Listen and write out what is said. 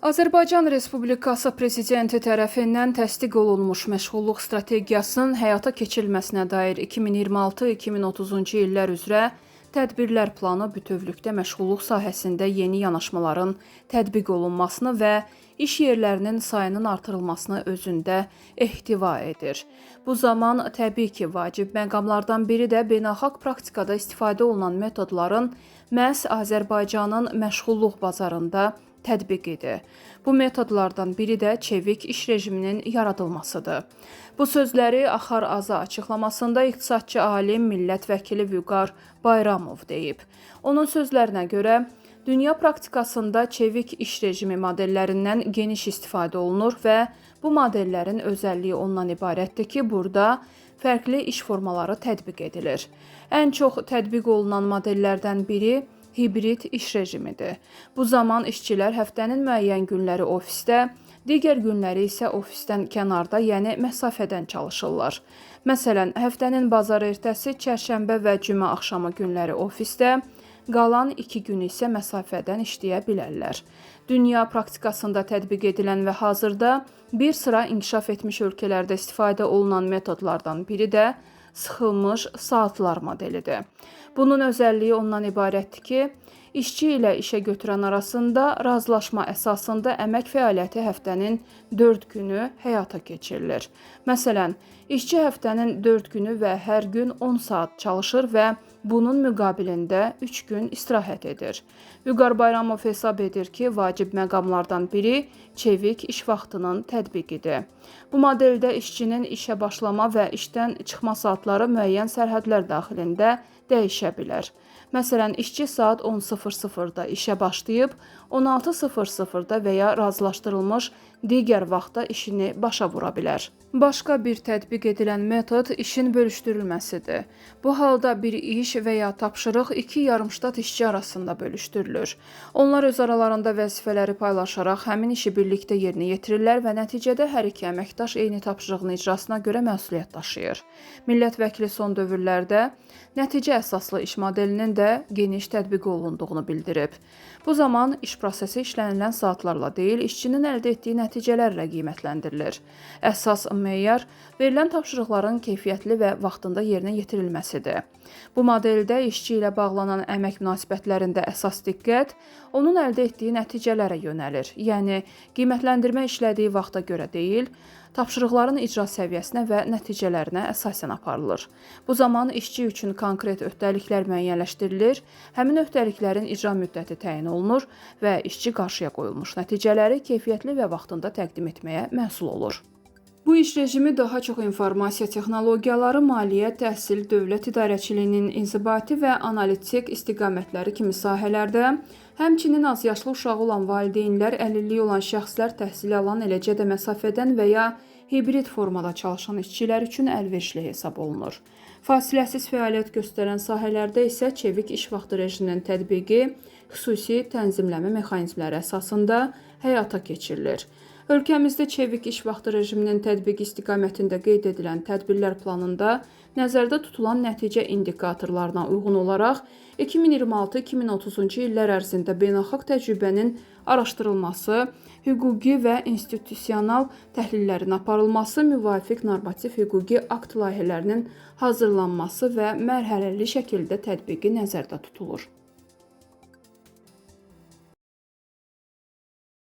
Azərbaycan Respublikası Prezidenti tərəfindən təsdiq olunmuş məşğulluq strategiyasının həyata keçirilməsinə dair 2026-2030-cu illər üzrə tədbirlər planı bütövlükdə məşğulluq sahəsində yeni yanaşmaların tətbiq olunmasını və iş yerlərinin sayının artırılmasını özündə ehtiva edir. Bu zaman təbii ki, vacib məqamlardan biri də beynəlxalq praktikada istifadə olunan metodların məhz Azərbaycanın məşğulluq bazarında tətbiqidir. Bu metodlardan biri də çevik iş rejiminin yaradılmasıdır. Bu sözləri Axar Aza açıqlamasında iqtisadçı alim, millət vəkili Vüqar Bayramov deyib. Onun sözlərinə görə, dünya praktikasında çevik iş rejimi modellərindən geniş istifadə olunur və bu modellərin özəlliyi ondan ibarətdir ki, burada fərqli iş formaları tətbiq edilir. Ən çox tətbiq olunan modellərdən biri hibrid iş rejimidir. Bu zaman işçilər həftənin müəyyən günləri ofisdə, digər günləri isə ofisdən kənarda, yəni məsafədən çalışırlar. Məsələn, həftənin bazar ertəsi, çərşənbə və cümə axşamı günləri ofisdə, qalan 2 gün isə məsafədən işləyə bilərlər. Dünya praktikasında tətbiq edilən və hazırda bir sıra inkişaf etmiş ölkələrdə istifadə olunan metodlardan biri də sıxılmış saatlar modelidir. Bunun özəlliyi ondan ibarətdir ki, işçi ilə işə götürən arasında razılaşma əsasında əmək fəaliyyəti həftənin 4 günü həyata keçirilir. Məsələn, işçi həftənin 4 günü və hər gün 10 saat çalışır və bunun müqabilində 3 gün istirahət edir. Vüqar Bayramov hesab edir ki, vacib məqamlardan biri çevik iş vaxtının tətbiqidir. Bu modeldə işçinin işə başlama və işdən çıxma saatları müəyyən sərhədlər daxilində dəyişə bilər. Məsələn, işçi saat 10:00-da işə başlayıb, 16:00-da və ya razılaşdırılmış digər vaxtda işini başa vura bilər. Başqa bir tətbiq edilən metod işin bölüşdürülməsidir. Bu halda bir iş və ya tapşırıq 2 yarımştat işçi arasında bölüşdürülür. Onlar öz aralarında vəzifələri paylaşaraq həmin işi birlikdə yerinə yetirirlər və nəticədə hər iki əməkdaş eyni tapşırığın icrasına görə məsuliyyət daşıyır. Millət vəkili son dövrlərdə nəticə əsaslı iş modelinin də geniş tətbiq olunduğunu bildirib. Bu zaman iş prosesi işlənilən saatlarla deyil, işçinin əldə etdiyi nəticələrlə qiymətləndirilir. Əsas meyar verilən tapşırıqların keyfiyyətli və vaxtında yerinə yetirilməsidir. Bu modeldə işçi ilə bağlanan əmək münasibətlərində əsas diqqət onun əldə etdiyi nəticələrə yönəlir. Yəni, qiymətləndirmə işlədiyi vaxta görə deyil, tapşırıqların icra səviyyəsinə və nəticələrinə əsasən aparılır. Bu zaman işçi üçün konkret öhdəliklər müəyyənləşdirilir, həmin öhdəliklərin icra müddəti təyin olunur və işçi qarşıya qoyulmuş nəticələri keyfiyyətli və vaxtında təqdim etməyə məsul olur. Bu iş rejimi daha çox informasiya texnologiyaları, maliyyə, təhsil, dövlət idarəçiliyinin inzibati və analitik istiqamətləri kimi sahələrdə, həmçinin azyaşlı uşağı olan valideynlər, əlilliyi olan şəxslər, təhsil alan, eləcə də məsafədən və ya hibrid formada çalışan işçilər üçün əlverişli hesab olunur. Fasiləsiz fəaliyyət göstərən sahələrdə isə çevik iş vaxtı rejiminin tətbiqi xüsusi tənzimləmə mexanizmləri əsasında həyata keçirilir. Ölkəmizdə çevik iş vaxtı rejiminin tətbiqi istiqamətində qeyd edilən tədbirlər planında nəzərdə tutulan nəticə indikatorlarına uyğun olaraq 2026-2030-cu illər ərzində beynəlxalq təcrübənin araşdırılması, hüquqi və institusional təhlillərin aparılması, müvafiq normativ hüquqi akt layihələrinin hazırlanması və mərhələli şəkildə tətbiqi nəzərdə tutulur.